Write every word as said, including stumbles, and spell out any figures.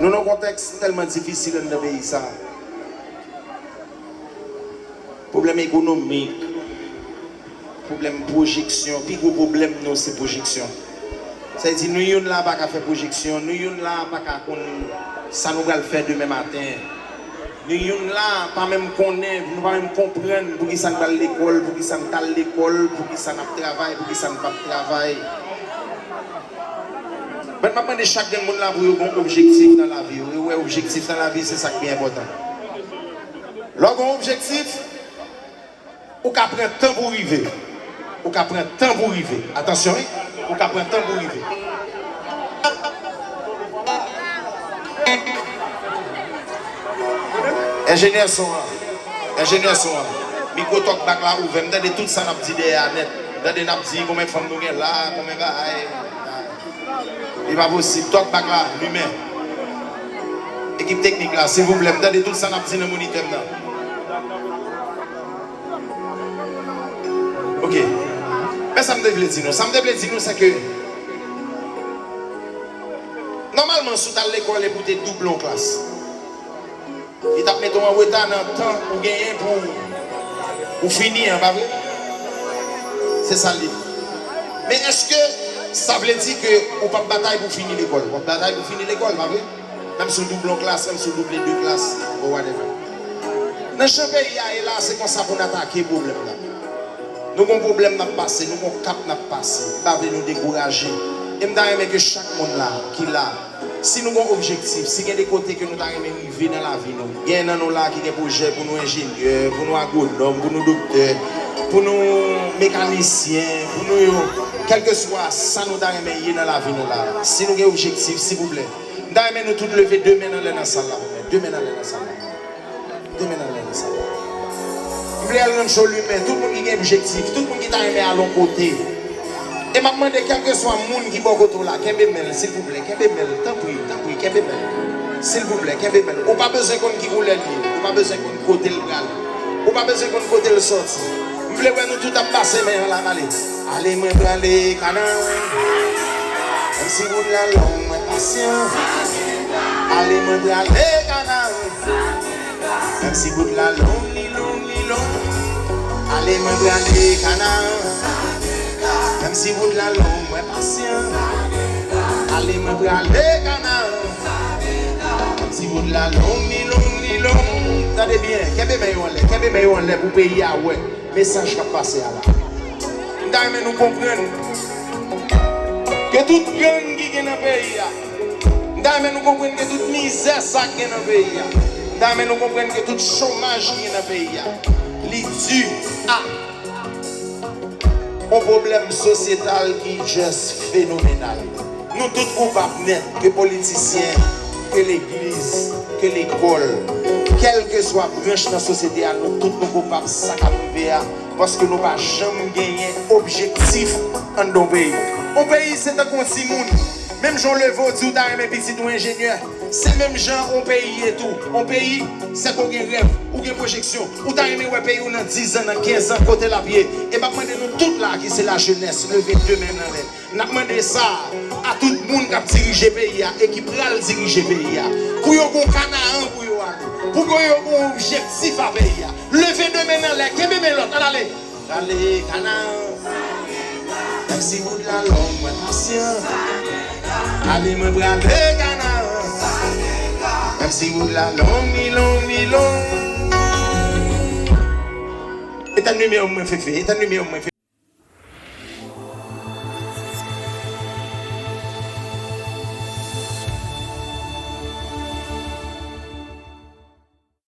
Nou nan yon kontèks tèlman difisil anndan peyi sa. Pwoblèm ekonomik, pwoblèm pwojeksyon, pi gwo pwoblèm nou se pwojeksyon. Sa vle di nou youn la pa ka fè pwojeksyon, nou youn la pa ka konn sa nou pral fè demen maten. Nou youn la pa menm konnen, nou pa menm konprann poukisa n pral lekòl, poukisa n t al lekòl, poukisa n ap travay, poukisa n p ap travay. Mwen, m ap mande chak grenn moun la pou yo gen yon objektif nan lavi yo. Yo wè objektif nan lavi, se sa k pi enpòtan. Lè w gen yon objektif, ou ka pran tan pou w rive. Ou ka pran tan pou w rive. Atansyon, wi. Ou ka pran tan pou w rive. Enjenyè son an. Enjenyè son an. Mikwo tòkbak la ouvè. M tande tout sa n ap di dèyè a nèt. M tande n ap di konbyen fanm nou gen la, konbyen bagay. Li pa posib. Tòkbak la, limen. Ekip teknik la, silvouplè, m tande tout sa n ap di nan monitè m nan. Ok. Men sa m te vle di nou. Sa m te vle di nou, se ke, nòmalman, si w t al lekòl epi w te double yon klas, li t ap mete w an reta nan tan ou genyen pou ou fini an, pa vre? Se sa l ye. Men èske sa vle di ke ou p ap batay pou fini lekòl? W ap batay pou fini lekòl, pa vre? Menm si w double yon klas, menm si w double de klas, or whatever. Nan jan peyi a ye la, se konsa pou n atake pwoblèm nan. Nou gon pwoblèm n ap pase, nou gon kap n ap pase. M pa vle nou dekouraje. E m ta renmen ke chak moun la, ki la, si nou gon objektif, si gen de kote ke nou ta renmen rive nan lavi nou, gen nan nou la ki gen pwojè pou nou enjenyè, pou nou agwonòm, pou nou doktè, pou nou mekanisyen, pou nou yo, kèlkeswa sa nou ta renmen ye nan lavi nou la, si nou gen objektif, silvouplè, m ta renmen nou tout leve de men anlè nan sal la pou mwen. De men anlè nan sal la. De men anlè nan sal la. M vle al rann cho limen. Tout moun ki gen objektif, tout moun ki ta renmen al yon kote. E m ap mande kèlkeswa moun ki bò kote w la, kenbe men l, silvouplè, kenbe men l, tanpri, tanpri, kenbe men l. Silvouplè, kenbe men l. Ou pa bezwen konn ki koulè l ye, ou pa bezwen konn kote l prale. Ou pa bezwen konn kote l sòti. M vle wè nou tout ap pase men an la, ale. Ale mwen prale Kanan. Menm si wout la long, mwen pasyan. Ale mwen prale Kanan. Menm si wout la long, li long, li long. Ale mwen prale Kanan. Menm si wout la long, mwen pasyan. Ale mwen prale Kanan. Menm si wout la long, li long, li long. Tande byen, kenbe men yo anlè, kenbe men yo anlè pou peyi a wè mesaj k ap pase a la. M ta renmen nou konprann ke tout gang ki gen nan peyi a, m ta renmen nou konprann ke tout mizè sa k gen nan peyi a, m ta renmen nou konprann ke tout chomaj ki gen nan peyi a, li di a yon pwoblèm sosyetal ki just fenomenal. Nou tout koupab nèt, ke politisyen, ke legliz, ke lekòl, kèlkeswa branch nan sosyete a, nou tout nou koupab sa k ap rive a, paske nou pa janm genyen objektif anndan yon peyi. Yon peyi se tankou yon timoun. Menm jan w leve w di w ta renmen pitit ou enjenyè, se menm jan yon peyi ye tou. Yon peyi, se ke w gen rèv, ou gen pwojeksyon, ou ta renmen wè peyi w nan diz an, nan kenz an, kote l ap ye. E m ap mande nou tout la ki se lajenès, leve de men n anlè. N ap mande sa a tout moun k ap dirije peyi a e ki pral dirije peyi a, pou yo gon Kanaran pou yo ale, pou yo gon objektif a peyi a. Leve de men n anlè, kenbe men lòt, ann ale. Prale Kanaran. Menm si wout la long, mwen pasyan. Ale mwen prale Kanaran. Menm si wout la long, li long, li long. Etenn limyè w mwen, Fefe, etenn limyè w mwen, Fefe.